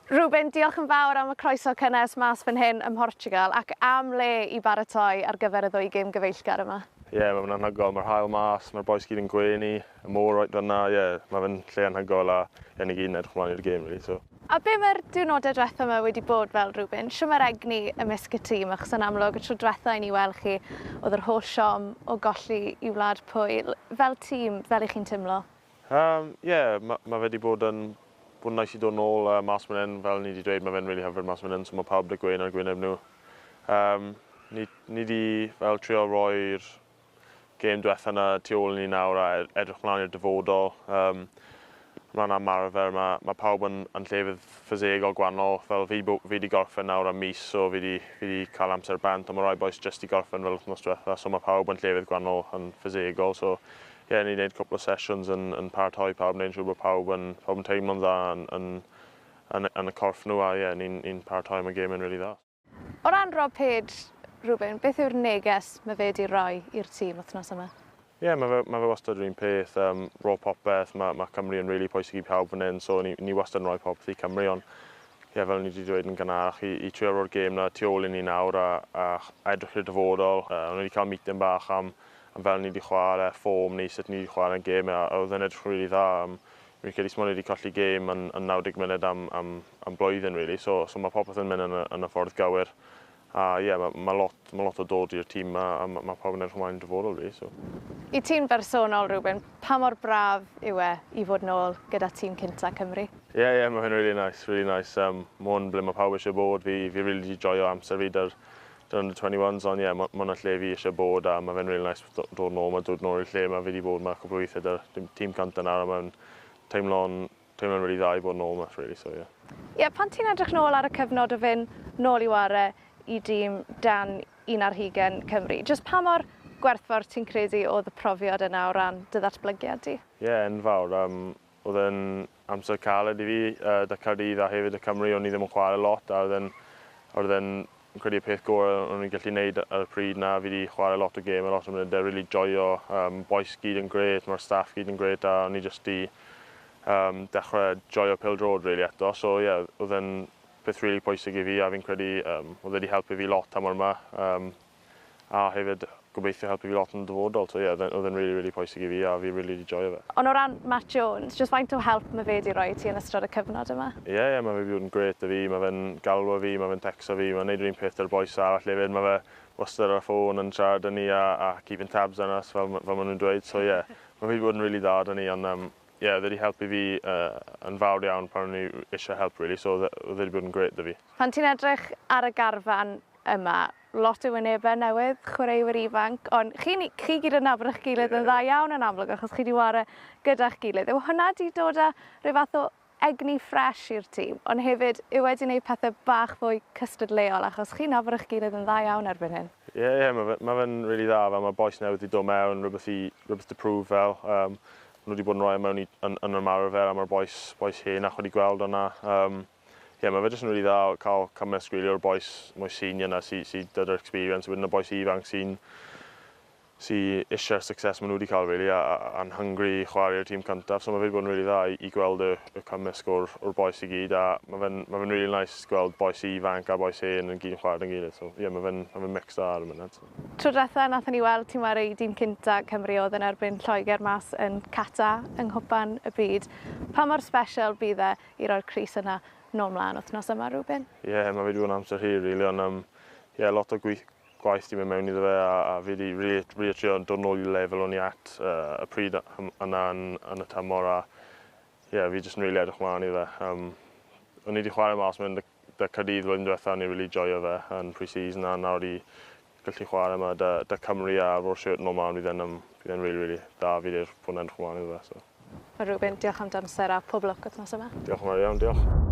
Ruben, diolch yn fawr am y croeso cynnes mas fan hyn ym Mhortugal ac am le i baratoi ar gyfer y ddwy gêm gyfeillgar yma. Ie, yeah, mae'n anhygoel. Mae'r haul mas, mae'r bois gyd yn gwenu, y môr reit fyna, ie, yeah, mae fe'n lle anhygoel a ie, ni gyd yn edrych mlaen i'r gêm, really, so. A be mae'r diwrnodau diwetha yma wedi bod fel, Ruben? Shwd mae'r egni ymysg y tîm, achos yn amlwg y tro diwetha i ni weld chi, oedd yr holl siom o golli i Wlad Pwyl. Fel tîm, fel i chi'n teimlo? Yeah, ma fe wedi bod yn nice i dod nôl mas fan hyn, fel ni wedi dweud, mae fe'n really hyfryd mas fan hyn, so mae pawb 'da gwên ar gwyneb nhw. Ni wedi fel trio roi'r gêm diwetha yna tu ôl i ni nawr a edrych mlaen i'r dyfodol. Mlaen am arfer, mae pawb yn llefydd ffisegol gwahanol. Fel fi wedi gorffen nawr am mis, so fi wedi cael amser bant, ond mae rai bois jyst i gorffen fel wythnos diwetha, so mae pawb yn llefydd gwahanol yn ffisegol. So, ie, yeah, ni'n gwneud cwpl o sessions yn paratoi pawb, wneud siŵr bod pawb yn teimlo'n dda yn y corff nhw, a ie, yeah, ni'n ni paratoi am y gêm yn really dda. O ran Rob Page, Ruben, beth yw'r neges mae fe wedi rhoi i'r tîm wythnos yma? Ie, yeah, mae fe wastad yr un peth, rho popeth, mae Cymru yn really pwysig i pawb fan hyn, so ni wastad yn rhoi popeth i Cymru, ond ie, yeah, fel ni wedi dweud yn gynharach, i trio roi'r gêm na tu ôl i ni nawr a edrych i'r dyfodol. O'n wedi cael meeting bach am fel ni wedi chwarae, form ni, sut ni wedi chwarae'n gêm, a oedd e'n edrych yn really dda. Fi'n credu smo ni wedi colli gêm yn 90 munud am blwyddyn, really, so mae popeth yn mynd yn y ffordd gywir. A ie, yeah, mae lot o dod i'r tîm a mae pawb yn edrych ymlaen dyfodol, really. So. I ti'n bersonol, Ruben, pa mor braf yw e i fod nôl gyda tîm cynta Cymru? Ie, mae hyn really nice, really nice. Mae hwn ble mae pawb eisiau bod. Fi really wedi joio amser fi 'da'r under 21s, ond ie, yeah, mae hwnna lle fi eisiau bod a mae fe'n really nice dod nôl. Mae dod nôl i'r lle mae fi wedi bod yma cwpl o weithiau 'da'r tîm cynta nawr a mae'n teimlo'n really dda i bod nôl yma, really, so ie. Yeah. Ie, yeah, pan ti'n edrych nôl ar y cyfnod o fynd nôl i ware i dîm dan 21 Cymru, jyst pa mor gwerthfawr ti'n credu oedd y profiad yna o ran dy ddatblygiad di? Ie, yeah, enfawr. Oedd e'n amser caled i fi, 'da Caerdydd a hefyd y Cymru, o'n i ddim yn chwarae lot, a oedd e'n credu y peth gorau o'n i'n gallu gwneud ar y pryd na, fi wedi chwarae lot o gêm, a lot o munudau, really joio, boys gyd yn grêt, mae'r staff gyd yn grêt, a o'n i just di dechrau joio pêl-droed really eto, so ie, yeah, oedd e'n peth really pwysig i fi, a fi'n credu oedd wedi helpu fi lot tymor yma, a hefyd gobeithio helpu fi lot yn y dyfodol. So ie, yeah, oedd e'n really, really pwysig i fi a fi really wedi joio fe. Ond o ran Matt Jones, just faint o help mae fe wedi rhoi ti yn ystod y cyfnod yma? Ie, mae fe wedi bod yn grêt i fi, mae fe'n galw fi, mae fe'n texto fi, mae'n neud yr un peth 'da'r bois arall hefyd, mae fe wastad ar y ffôn yn siarad â ni a keeping tabs on us, fel maen nhw'n dweud. So ie, yeah, mae fe wedi bod yn really dda 'da ni, ond ie, yeah, wedi helpu fi yn fawr iawn pan o'n i eisiau help, really, so oedd e wedi bod yn grêt 'da fi. Pan ti'n edrych ar y garfan yma, lot o wynebau newydd, chwaraewyr ifanc, ond chi gyd yn nabod eich gilydd yn dda iawn yn amlwg, achos chi wedi ware gyda'ch gilydd. Yw hwnna wedi dod â rhyw fath o egni ffres i'r tîm, ond hefyd yw wedi gwneud pethau bach fwy cystadleuol, achos chi'n nabod eich gilydd yn dda iawn erbyn hyn? Ie, mae fe'n really dda, fel mae bois newydd wedi dod mewn, rhywbeth to prove fel. Nhw wedi bod yn rhoi mewn yn ymarfer a mae'r bois hen ach wedi gweld hwnna. Yeah, mae fe jyst yn really dda cael cymysg really o'r bois mwy senior na sy 'da'r experience, wedyn y bois ifanc sy eisiau'r success maen nhw wedi cael really, a'n hungry i chwarae i'r tîm cyntaf. So mae fe wedi bod yn really dda i gweld y cymysg o'r bois i gyd a mae fe'n really nice gweld bois ifanc a bois hen yn gyd yn chwarae yn gilydd. So ie, yeah, mae fe'n mix da ar y munud. So. Tro diwetha nathon ni weld ti'n chwarae i dîm cynta Cymru oedd yn erbyn Lloegr mas yn Qatar yng Nghwpan y Byd. Pa mor special bydd e i roi'r crys yna nôl mlaen wythnos yma, Ruben? Ie, yeah, mae fe wedi bod yn amser hir, really, ond yeah, lot o gwaith di mynd mewn iddo fe a fi wedi really, really trio dod nôl i lefel o'n i at y pryd yna yn y tymor a ie, yeah, fi jyst yn really edrych mlaen iddo fe. O'n i wedi chwarae mas mewn 'da Caerdydd flwyddyn diwetha, o'n i really joio fe yn pre-season a nawr i gallu chwarae yma 'da Cymru a ro'r shirt nôl mlaen fydd e'n really, really da fi wedi bod yn edrych mlaen iddo fe. So. Ruben, diolch am dy amser a pob lwc wythnos yma. Diolch yn fawr iawn, diolch.